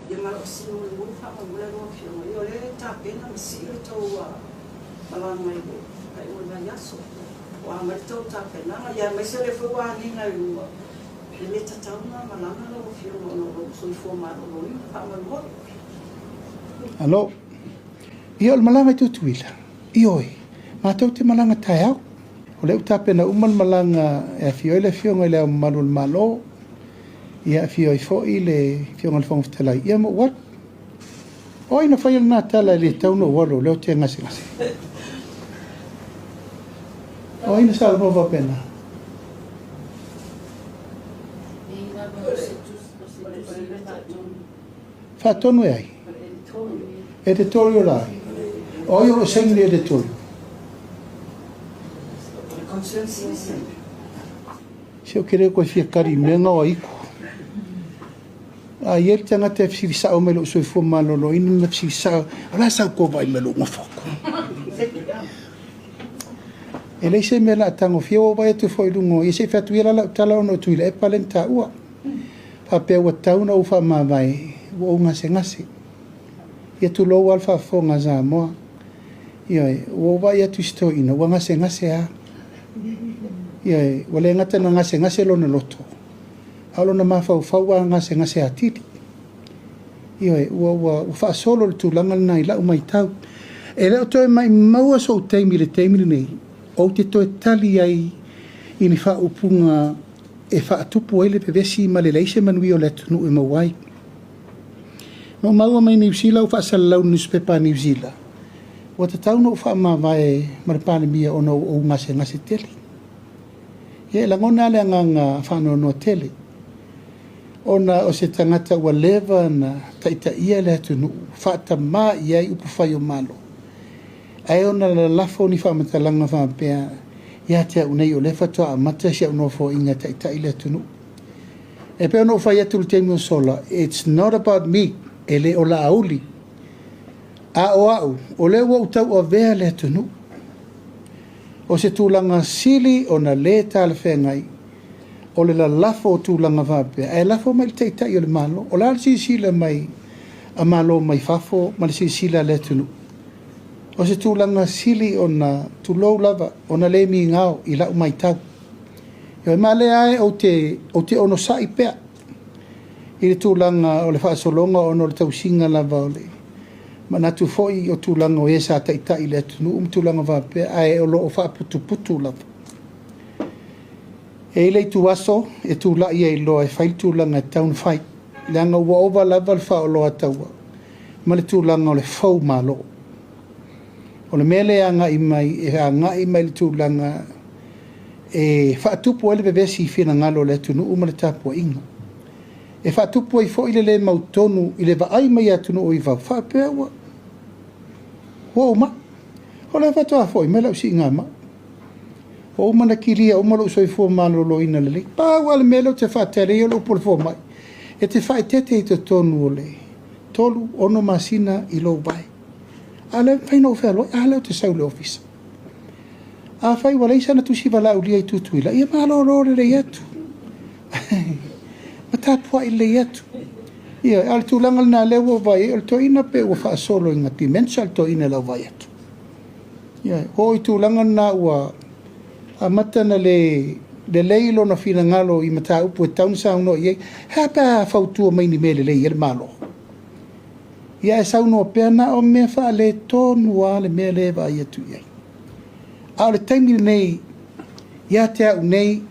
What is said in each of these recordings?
Ia ma lou fesili mulimuli faamolemole lau Afioga, ia o lea e tapena ma sii le tou malaga i le faaiuga o le vaiaso. O a mai le tou tapenaga, ia aemaise o lea foi ua agiga i luga, e le tatau ona malaga lau Afioga ona o lou soifua maloloina. Faamolemole. Alo. Ia o le malaga i Tutuila, ioe, matou te malaga taeao. O lea ua tapena uma le malaga e afio ai le Afioga i Le Ao Mamalu o le Malo, ia afio ai foi le Afioga i le Fofoga Fetalai, ia ma ou alu. O ai na faia lena tala e le tatau ona ou alu o lea ou te gasegase? O ai na saunoa faapena? Faatonu e ai? Editorial ai? O ai o lo o saini le editorial? Se ou te le toe fia tali i mea na o aitu. A i ai le tagata e fesili sao mai i lou soifua maloloina, na fesili sao, o le a sau tou vaai mai i lou nofo atu? E leai se mea o le a tagofia, ua ou vaai atu foi i luga o ia, se i fai atu ia la lau tala ona o Tuilaepa lea na taua. Faapea ua tatau ona ou faamavae, ua ou gasegase. Ia tulou lava le faafofoga a Samoa. Ioe, ua ou vaai atu i si toeaina ua gasegase lava. Ioe, ua le gata ina gasegase lona loto, a o lona mafaufau ua gasegase atili. Ioe, ua, ua, ua faasolo le tulaga lena i lau matau. E le o toe maumau sou taimi i le taimi lenei, ou te toe tali ai i ni faaupuga e faatupu ai le vevesi ma le leai se manuia o le atunuu e maua ai. Na ou maua mai Niu Sila ua faasalalau i le nusipepa a Niu Sila, ua tatau ona ou faamavae ma le Palemia ona ua ou gasegase tele. Ia e lagona lava le agaga faanoanoa tele, ona o se tagata ua leva ona taitaia le atunuu, faatama i ai upufai o Malo, ae ona lalafo ni faamatalaga faapea ia te au nei o lea faatoa amata si au nofoaiga e taitai le atunuu. E pei ona ou fai atu i le taimi ua sola, it's not about me, e le o Laauli, a o au, o lea ua ou tauavea le atunuu. O se tulaga sili ona le talafeagai, o le lalafo o tulaga faapea, ae lafo mai i le Taitai o le Malo. O le a le silasila mai a Malo mai fafo ma le silasila a le atunuu? O se tulaga sili ona, tulou lava, ona le migao i lau matau. Ioe, ma lea lava ou te, ou te onosai pea i le tulaga o le faasologa ona o le tausiga lava o le manatu foi o tulaga o e sa taitai i le atunuu ma tulaga faapea, ae o lo o faaputuputu lava. E i ai le ituaso e tulai ai loa e fai le tulaga e tatau ona fai, leaga ua ova lava le faaoloataua ma le tulaga o le fou malo. O le mea lea e agai mai, e agai mai i le tulaga e faatupu ai le vevesi i finagalo o le atunuu ma le tapuaiga. E faatupu ai foi le le mautonu i le vaai mai a atunuu i fafo, faapea ua ou mai. O lea faatoa foi mai lau siigamai. Ua uma ona kilia uma lou soifua maloloina lelei. Pau lava le mea lea ou te faatali ai o le upu a le fomai, e te faaeteete i totonu o le tolu, ono masina i lou vae. A o lea e mafai ona ou fealuai, a lea ou te sau i le ofisa. Afai ua leai sana tusi valaaulia i Tutuila, ia malolo lelei atu. Ma tapuai lelei atu. Ia, a o le tulaga lena lea ua ou vaai ai, o le toeaina pe ua faasolo ina dementia le toeaina i lau vaai atu. Ia, ua oo i tulaga lena ua amata ona le lelei lona finagalo i mataupu e tatau ona saunoa i ai. He aha pe a fautua mai ni mea lelei ai le Malo? Ia ae saunoa pea na o mea faaletonu lava le mea lea e vaai atu i ai. A o le taimi lenei, ia te au nei,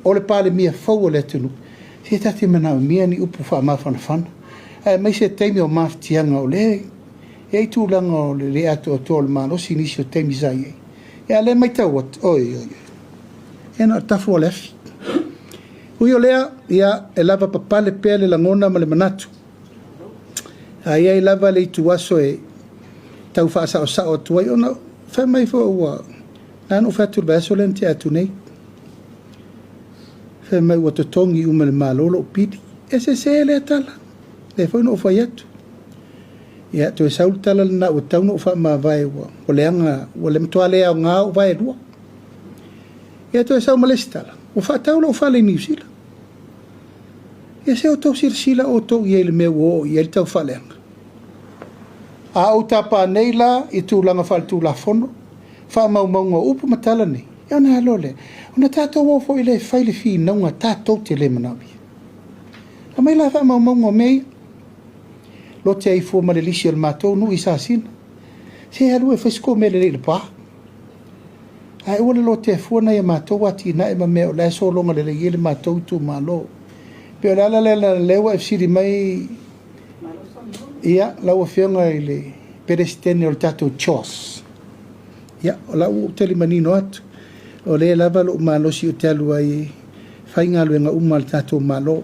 o le Palemia fou o le atunuu, se ta te manaomia ni upu faamafanafana, aemaise taimi o mafatiaga o lea e i ai tulaga o le le atoatoa o le malosi i nisi o taimi sa i ai. Ia a o lea e matau atu, oi, oi, oi, ia na o le tafu o le afi. Ui o lea, ia, e lavapapale pea le lagona ma le manatu. A i ai lava le ituaso e tau faasaosao atu ai, ona fai mai foi ua, na ona ou fai atu i le vaiaso lea na tea atu nei, fai mai ua totogi uma e le Malo lou pili. E sese lea tala, lea foi na ou fai atu. Ia, toe sau le tala lena ua tatau ona ou faamavae ua, ua leaga, ua le matua le aoga ou vae e lua. Ia, toe sau ma le isi tala, ua faatau lou fale i Niu Sila. Ia se outou silasila outou i ai i le mea ua oo i ai le taufaaleaga. A ou tapa nei la i tulaga faaletulafono, faamaumauga o upu ma tala nei, ia ona a loa lea, ona tatou o foi lea e fai le finauga tatou te le manaomia. Aumai la faamaumauga o mea ia. Lote ai fua ma le lisi o le matou nuu i Sasina. Se alu e fai se tou mea lelei i Lepa. Ae aua le lotea fua nai a matou atinae ma mea o la e sologa lelei ai le matou itumalo. E pei o le ala lea leaga o lea ua e fesili mai ia lau Afioga i le Peresetene o le tatou CHOS. Ia, o la ua ou tali manino atu, o lea e lava lou malosi ou te alu ai e fai galuega uma a le tatou Malo.